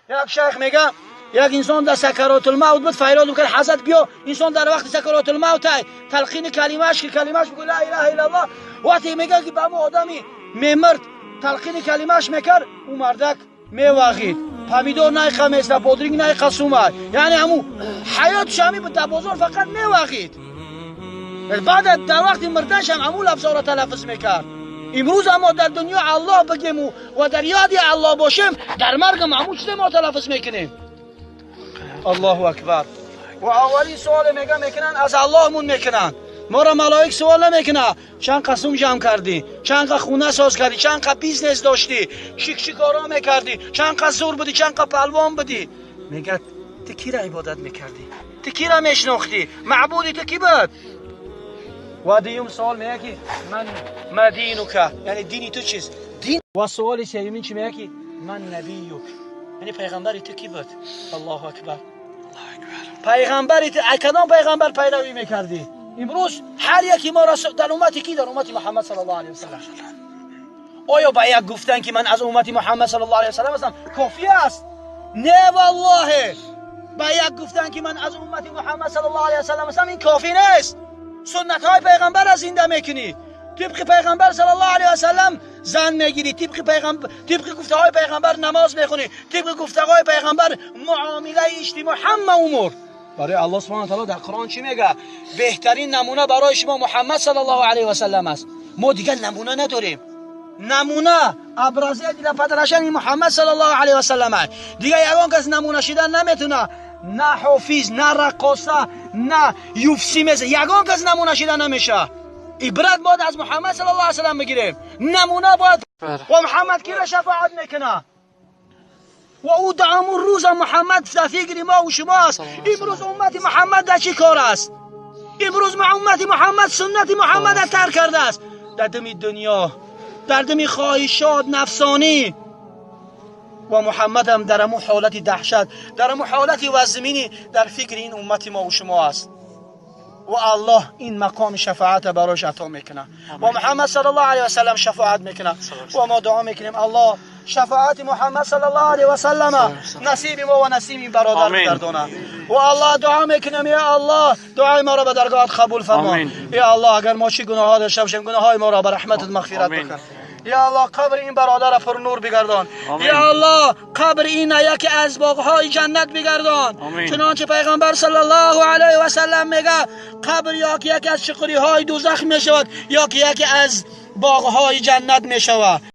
Як шайх мега, як инсон дар сакаротулмавт буд, фарёд мекард: «Ҳазрат, биё!» Инсон дар вақти сакаротулмавт ай талқини калимааш, ки калимааш бигӯ ла илаҳа иллаллоҳ. Вақте мега, ки ба ҳамон одами мемирд талқини калимааш мекард, ӯ мардак мевағид: помидор найқа места, бодринг найқа сума. Яъне ҳамун ҳаётш ҳами буд, дар бозор фақат мевағид. Баъд дар вақти мирданшам ҳамун лафзҳоро талаффуз мекард. Имрӯз мо дар дунё Аллоҳ бигему ва дар ёди Аллоҳ бошем, дар маргам ҳамун чизе мо талаффуз мекунем. Аллоҳу акбар! Ва аввалин суоле мега мекунанд, аз Аллоҳмун мекунанд. Моро малоик суол намекунад: чанд қа сум ҷамъ кардӣ, чанд қа хуна соз кардӣ, чанд қа бизнес доштӣ, чӣ чӣ коро мекардӣ, чанд қа зур будӣ, чанд қа палвон будӣ. Мегӯяд: ту кира ибодат мекардӣ, ту кира мешинохтӣ, маъбуди ту кӣ буд? Ва дуюм суол мега, ки ман ма динука, яъне дини ту чист, дин. Ва суоли сеюмин чӣ мега, ки ман набиюк, яъне пайғамбари ту кӣ буд? Аллоҳу акбар! Пайғамбари ту, ай кадом пайғамбар пайравӣ мекардӣ? Имрӯз ҳар яки моро дар уммати кӣ? Дар уммати Муҳаммад саллаллоҳу алайҳи васаллам. Оё ба як гуфтан, ки ман аз уммати Муҳаммад саллаллоҳу алайҳи васаллам ҳастам, кофӣ аст? Не, валлоҳе, ба як гуфтан, ки ман аз уммати Муҳаммад саллаллоҳу алайҳи васаллам ҳастам, ин кофӣ нест. Суннатҳои пайғамбарро зинда мекунӣ, тибқи пайғамбар саллаллоҳу алайҳи васаллам зан мегирӣ, тибқи пайғамбар, тибқи гуфтаҳои пайғамбар намоз мехонӣ, тибқи гуфтаҳои пайғамбар муомилаи иҷтимоъ, ҳама умур. Барои Аллоҳ субҳана таоло дар Қуръон чӣ мега? Беҳтарин намуна барои шумо Муҳаммад саллаллоҳу алайҳи васаллам аст. Мо дигар намуна надорем. Намуна, образец для подражания Муҳаммад саллаллоҳу алайҳи васаллам аст. Дигар ягон кас намуна шидан наметуна, на ҳофиз, на раққоса, на юфси меса, ягон кас намуна шидан намеша. Ибрат бояд аз Муҳаммад саллаллоҳу алайҳи васаллам бигирем, намуна бояд. Ва Муҳаммад кира шафоат мекуна? Ва ӯ дар ҳамун рӯза Муҳаммад дар фикри мо ва шумо аст. Имрӯз уммати Муҳаммад дар чӣ кор аст? Имрӯз уммати Муҳаммад суннати Муҳаммада тарк кардааст дар дами дунё, дар дами хоҳишот нафсонӣ. Ва Муҳаммадам дар ҳамун ҳолати даҳшат, дар ҳамун ҳолати вазминӣ дар фикри ин уммати мо ва шумо аст. Ва Аллоҳ ин мақоми шафоата барош ато мекунад ва Муҳаммад саллаллоҳу алайҳи васаллам шафоат мекунад. Ва мо дуо мекунем, Аллоҳ шафоати Муҳаммад саллаллоҳу алайҳи васаллама насиби мо ва насиби ин бародар бигардонад. Ва Аллоҳ, дуо мекунем: я Аллоҳ, дуои моро ба даргоҳат қабул фармо. Я Аллоҳ, агар мо чӣ гуноҳҳо дошта бошем, гуноҳҳои моро ба раҳматат мағфират бикун. Я Аллоҳ, қабри ин бародарро пурнур бигардон. Я Аллоҳ, қабри ина яке аз боғҳои ҷаннат бигардон. Чунончи пайғамбар саллаллоҳу алайҳи васаллам мега: қабр ё ки яке аз чуқуриҳои дӯзах мешавад, ё ки яке аз боғҳои ҷаннат мешавад.